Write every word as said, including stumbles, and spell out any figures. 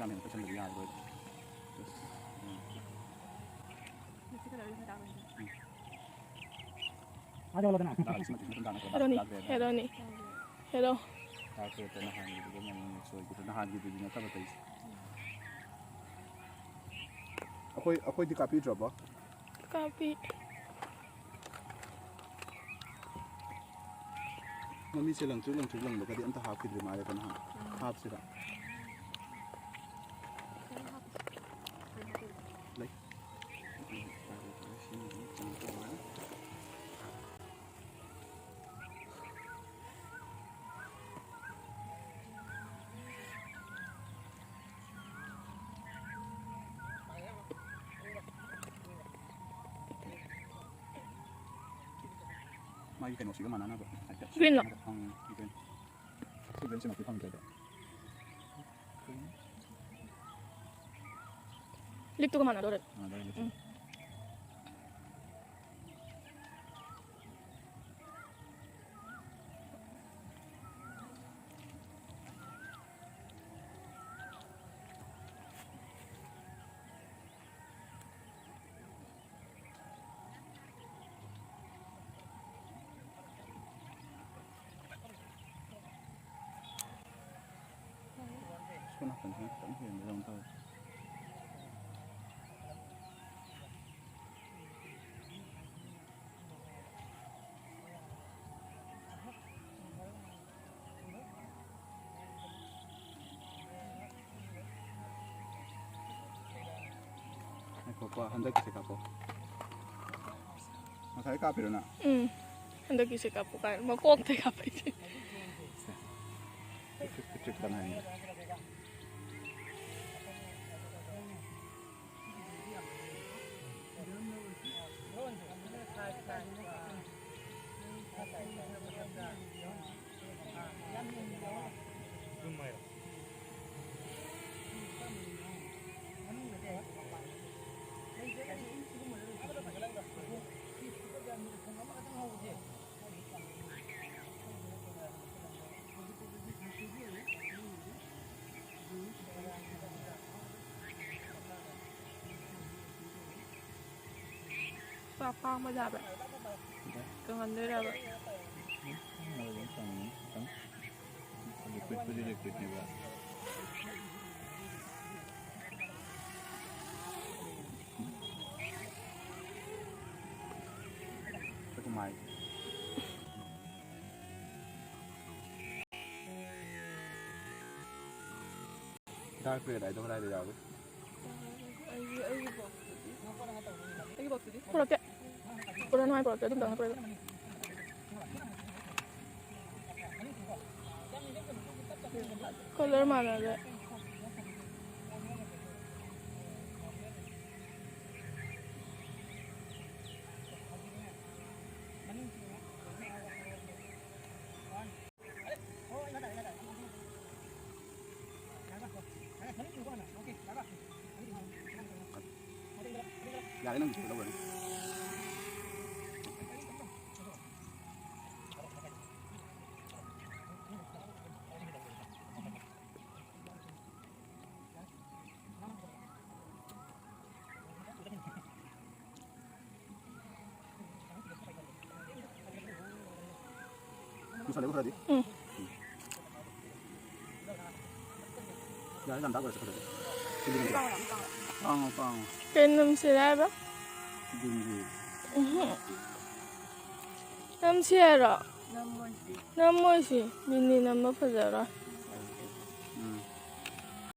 ꯌꯥꯝ ꯍꯦꯟꯅ ꯇꯩꯁꯟꯕꯗꯤ ꯌꯥꯔꯔꯣꯏ꯫ ꯎꯝ꯫ ꯎꯝ꯫ ꯍꯦꯔꯣꯅꯤ, ꯍꯦꯔꯣꯅꯤ꯫ ꯍꯦꯔꯣ꯫ ꯗꯥꯔꯛ ꯔꯦꯗꯇꯣ ꯅꯍꯥꯟꯒꯤꯗꯨꯒ ꯃꯃꯤꯡ ꯃꯤꯛꯁ ꯑꯣꯏꯈꯤꯗ꯭ꯔꯥ? ꯅꯍꯥꯟꯒꯤꯗꯨꯗꯤ ꯅꯠꯇꯕ ꯇꯩꯁꯦ꯫ ꯑꯩꯈꯣꯏ, ꯑꯩꯈꯣꯏꯗꯤ ꯀꯥꯞꯄꯤꯗ꯭ꯔꯕꯣ? ꯀꯥꯞꯄꯤ꯫ ꯃꯃꯤꯠꯁꯦ ꯂꯪꯇ꯭ꯔꯤꯛ ꯂꯪꯇ꯭ꯔꯤꯛ ꯂꯪꯕꯒꯗꯤ ꯑꯝꯇ ꯍꯥꯞꯈꯤꯗ꯭ꯔꯤ ꯃꯥꯜꯂꯦꯀꯣ ꯅꯍꯥꯟ꯫ ꯎꯝ꯫ ꯍꯥꯞꯁꯤꯔꯥ? ꯂꯩ꯫ ꯃꯥꯒꯤ ꯀꯩꯅꯣꯁꯤꯒ ꯃꯥꯟꯅꯅꯕ ꯍꯥꯏꯐꯦꯠ꯫ Green ꯂꯣ? ꯎꯝ, green꯫ ꯁꯤ green ꯁꯤꯃꯛꯇꯤ ꯐꯪꯗ꯭ꯔꯦꯗ꯫ ꯂꯤꯞꯇꯨꯒ ꯃꯥꯟꯅꯗꯣꯔꯦ꯫ ꯃꯥꯟꯅꯗꯣꯔꯦ ꯂꯤꯞꯁꯦ꯫ ꯎꯝ꯫ ꯁꯣꯝ ꯅꯥꯀꯟꯁꯤꯅ ꯈꯤꯇꯪ ꯍꯦꯟꯕꯗꯧꯅ ꯇꯧꯋꯦ꯫ ꯉꯥꯏꯈꯣꯀꯣ, ꯍꯟꯗꯛꯀꯤꯁꯦ ꯀꯥꯞꯄꯣ꯫ ꯉꯁꯥꯏ ꯀꯥꯞꯄꯤꯔꯣ ꯅꯪ? ꯎꯝ꯫ ꯍꯟꯗꯛꯀꯤꯁꯦ ꯀꯥꯞꯄꯨ ꯀꯥꯏꯅ ꯃꯀꯣꯛꯇ ꯀꯥꯞꯄꯛꯏꯁꯦ꯫ ꯁꯦ꯫ ꯄꯤꯛꯇ꯭ꯔꯤꯛ ꯄꯤꯛꯇ꯭ꯔꯤꯛ ꯀꯅꯥ ꯍꯦꯟꯒꯦ? ꯑꯄꯥꯝꯕ ꯌꯥꯕ꯭ꯔꯥ? ꯀꯪꯍꯟꯗꯣꯏꯔꯕ? ꯂꯤꯀ꯭ꯋꯤꯠꯄꯨꯗꯤ ꯂꯤꯀ꯭ꯋꯤꯠꯅꯦꯕ꯫ ꯗꯥꯔꯛ ꯔꯦꯗ ꯍꯥꯏꯗꯣ ꯀꯗꯥꯏꯗ ꯌꯥꯎꯒꯦ? ꯑꯩꯒꯤ, ꯑꯩꯒꯤ ꯕꯣꯛꯁꯇꯨꯗꯤ? ꯑꯩꯒꯤ ꯕꯣꯛꯁꯇꯨꯗꯤ? ꯄꯨꯔꯛꯀꯦ꯫ ꯄꯨꯔꯛꯅꯨ ꯍꯥꯏ ꯄꯨꯔꯛꯀꯦ, ꯑꯗꯨꯝ ꯇꯧꯅ ꯄꯨꯔꯛꯑꯦ꯫ ꯀꯂꯔ ꯃꯥꯟꯅꯗꯦ꯫ ꯌꯥꯔꯦ, ꯅꯪ ꯂꯧꯔꯅꯤ꯫ ꯉꯁꯥꯏ ꯂꯩꯕ ꯈꯔꯗꯤ? ꯎꯝ꯫ ꯌꯥꯔꯦ, ꯌꯥꯝ ꯗꯥꯔꯛ ꯑꯣꯏꯔꯁꯨ ꯐꯖꯗꯦ꯫ ꯁꯤꯗꯤ ꯅꯠꯇ꯭ꯔꯣ? ꯄꯥꯡꯉꯣ, ꯄꯥꯡꯉꯣ꯫ ꯀꯩ ꯅꯝꯁꯤꯔ ꯍꯥꯏꯕ? ꯒ꯭ꯔꯤꯟꯒꯤ꯫ ꯎꯝꯍꯨꯝ꯫ ꯅꯝꯁꯤ ꯍꯥꯏꯔꯣ? ꯅꯝꯃꯣꯏꯁꯤ꯫ ꯅꯝꯃꯣꯏꯁꯤ꯫ ꯃꯤꯅꯤ ꯅꯝꯕ ꯐꯖꯔꯣꯏ꯫